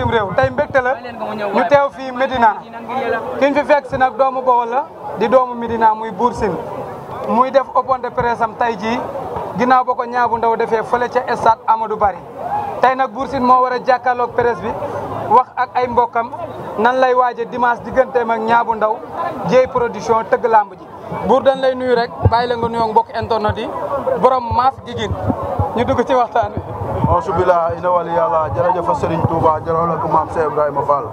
bitim réew tey mbégte la ñu teew fii Médina kiñ fi fekk si nag doomu Bawol la di doomu Médina muy Bour Sine muy def open de presse am tey jii ginnaaw ba ko Niang bu Ndaw defee fële ca stade Amadou Barry tey nag Bour Sine moo war a jàkkaarloog presse bi wax ak ay mbokkam nan lay waaje dimanche digganteem ak Niang bu Ndaw Dieye production tëgg lamb ji Bour dañ lay nuyu rek bàyyi la nga nuyoo mbokk internet yi borom maaf gigin ñu dugg ci waxtaan wi. Alhamdulillah ina wali yàlla jërëjëf Serigne Touba jërëjëf ak maam Cheikh Ibrahima Fall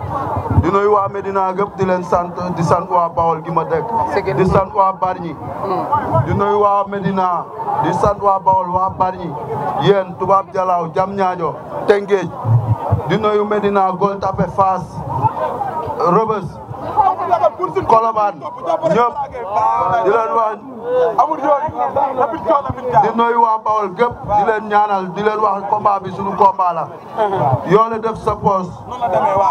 di nuyu waa Médina gëpp di leen sant di sant waa Bawol gi ma dëkk di sant waa Bargny di nuyu waa Médina di sant waa Bawol waa Bargny yéen Toubab Jalaaw Diamniadio Tëngéej di nuyu Médina Gueule Tapée Fass Rebeuss Colobane ñëpp di leen wax di nuyu waa Bawol gépp di leen ñaanal di leen wax combat bi suñu combat la yoole def sa poos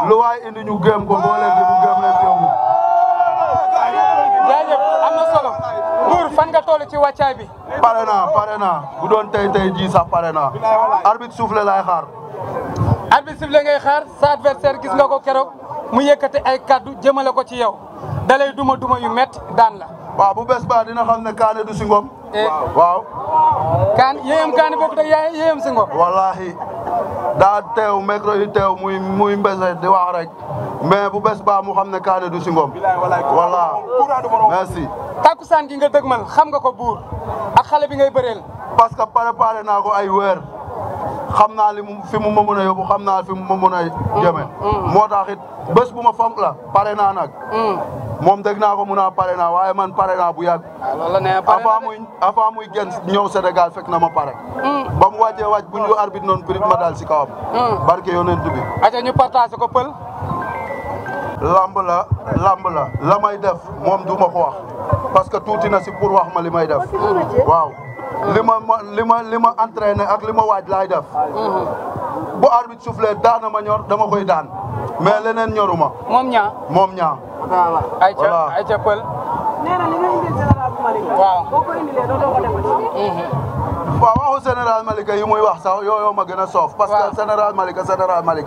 lu waay indi ñu gëm ko boo leen di ñu gëm leen yóbbu. jaajëf am na solo Bour fan nga toll ci wàccaay bi. pare naa bu doon tey jii sax pare naa arbitre soufflé laay xaar. arbitre soufflé ngay xaar sa adversaire gis nga ko keroog mu yëkkati ay kaddu jëmale ko ci yow dalay duma yu métti daan la. waaw bu bés ba dina xam ne kaane du si ngom. waaw. kaan yéyam kaane bokk ak yaay yéyam si ngom. wallahi daa teew micro yi teew muy mbese di wax rek mais bu bés ba mu xam ne kaane du si ngom. voilà merci. takkusaan gi nga dëgmal xam nga ko Bour ak xale bi ngay bëreel. parce que préparé naa ko ay weer xam naa fi mu ma mën a yóbbu xam naa fi mu ma mën a jëme moo tax it bés bu ma fonk la pare naa nag. moom dégg naa ko mun a pare naa waaye man pare naa bu yàgg. avant muy génn ñëw Sénégal fekk na ma pare. ba mu wàccee wàcc bu ñu arbitre noonu prix ma dal si kawam. barke yonent bi. aca ñu partagé ko pël. lamb la may def moom du ma ko wax parce que tuuti na si pour wax ma li may def. waaw li ma entraîné ak li ma waaj laay def. bu arbitre soufflé daana ma ñor dama koy daan mais leneen ñoruma. moom ñaa. voilà ayca pël. nee na li nga indil général Malika. waaw boo ko indilee dootoo ko defati. waaw waxu général Malika yi muy wax sax yoo ma gën a soof. parce que général Malika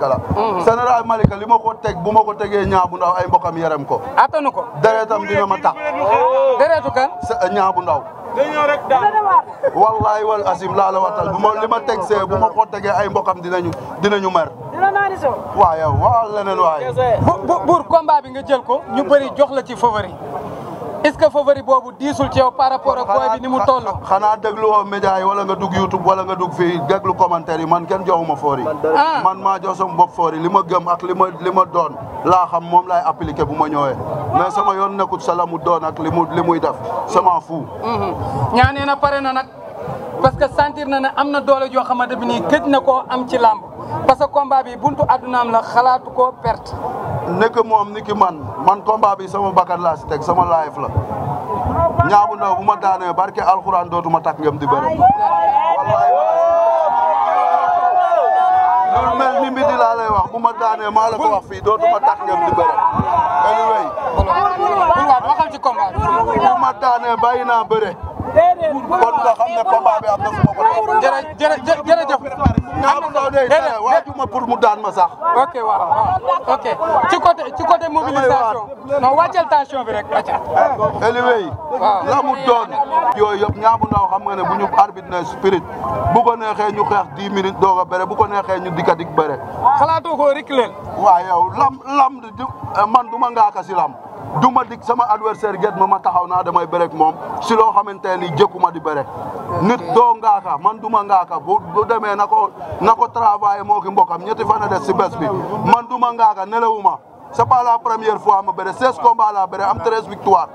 la. général Malika li ma ko teg bu ma ko tegee Niang bu Ndaw ay mbokam yerem ko. attanu ko. deretam dina ma tax. deretu kan. Niang bu Ndaw. wallahi wal asim laa la watal li ma teg see bu ma ko tegee ay mbokam dinañu mer. dina naani so. waaw yow waaw leneen waaye. Bour combat bi nga jël ko ñu bëri jox la ci favori est-ce que favori boobu diisul ci yow par rapport ak booy bi ni mu toll. xanaa déglu woo média yi wala nga dugg YouTube wala nga dugg fii déglu commentaire yi man kenn joxuma foori. man maa jox sama bopp foori li ma gëm ak li ma doon laa xam moom laay appliqué bu ma ñëwee mais sama yoon nekkut sa la mu doon ak li muy def sama fu. ñaanee na pare na nag parce que sentir na ne am na doole joo xamante bi nii gëj na koo am ci làmb parce que combat bi buntu addunaam la xalaatu ko perte. nekk moom ni ki man combat bi sama bakkan laa si teg sama life la Niang bu Ndaw bu ma daanee barke alxuraan dootuma takk ngëm di bëre. wallahi loolu mel ni mbi di laa lay wax bu ma daanee maa la ko wax fii dootuma takk ngëm di bëre. anyway. waxal ci combat bi. bu ma daanee bàyyi naa bëre. kon nga xam ne combat bi am na fu ma ko def. jërëjëf. Niang bu Ndaw day tere waajuma pour mu daan ma sax. ok waaw ok ci côté mobilisation. non wàcceel tension bi rek wàccal. anyway. la mu doon. yooyu yëpp Niang bu Ndaw xam nga ne bu ñu arbitre ne spirit bu ko neexee ñu xeex 10 minutes doog a bëre bu ko neexee ñu dikka dik bëre. xalaatoo ko reculer. waaw yow lam man du ma ngaaka si lam du ma dik sama adversaire get ma taxaw naa damay bërek moom si loo xamante ni jëkkuma di bëre nit doo ngaaka man du ma ngaaka bu demee na ko travailler moo ki mbokam ñetti fan a des si bés bi man du ma ngaaka nelawuma c'est pas la première fois ma bëre 16 combats la bëre am 13 victoire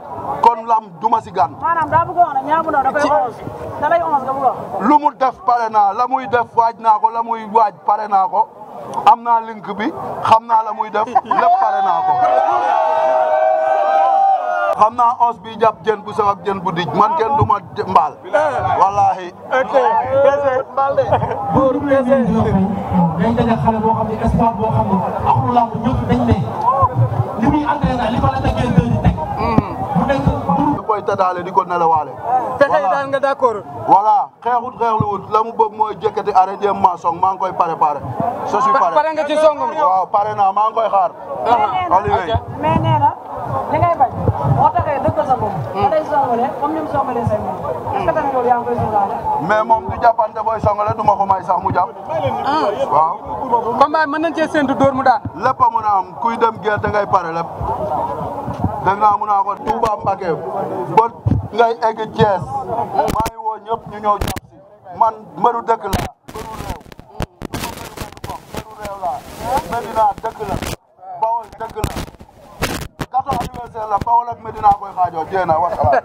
kon lam du ma si gan. maanaam daa bëgg wax ne Niang bu Ndaw da koy 11 da lay 11 nga bëgg wax. lu mu def pare naa la muy def waaj naa ko la muy waaj pare naa ko am naa link bi xam naa la muy def lépp pare naa ko. xam naa os bi jàpp jën bu sew ak jën bu dij man kenn du ma mbaal. wallaahi. ok mbaal de. Bour kese. dañ daje xale boo xam ne espoir boo xam ne axlu lamb ñëpp dañ ne li muy entraîné li ko la teggee di teg. mu nekk tataale di ko nelawaale. fexe yi daal nga d'accord. voilà xeexluwut la mu bëgg mooy jëkkati arrêté ma song maa ngi koy préparé. je suis paré pare nga ci songam. waaw pare naa maa ngi koy xaar. mais nee na li ngay bañ moo taxee dëggal sa bopp. da lay songale comme ni mu songalee say moom. est-ce que tamit yow yaa ngi koy songale. mais moom du jàppante booy songale du ma ko may sax mu jàpp. waaw. combat mën nañ cee séntu dóor mu daan. lépp a mën a am kuy dem gerte ngay pare lépp. dégg naa mun naa ko Touba Mbacké ba ngay egg Thiès maa ngi woo ñëpp ñu ñëw jàpp si man mbëru dëkk laa mbëru réew laa Medina dëkk la Bawol dëkk la gâteau anniversaire la Bawol ak Medina koy xaajoo jéena wasalaam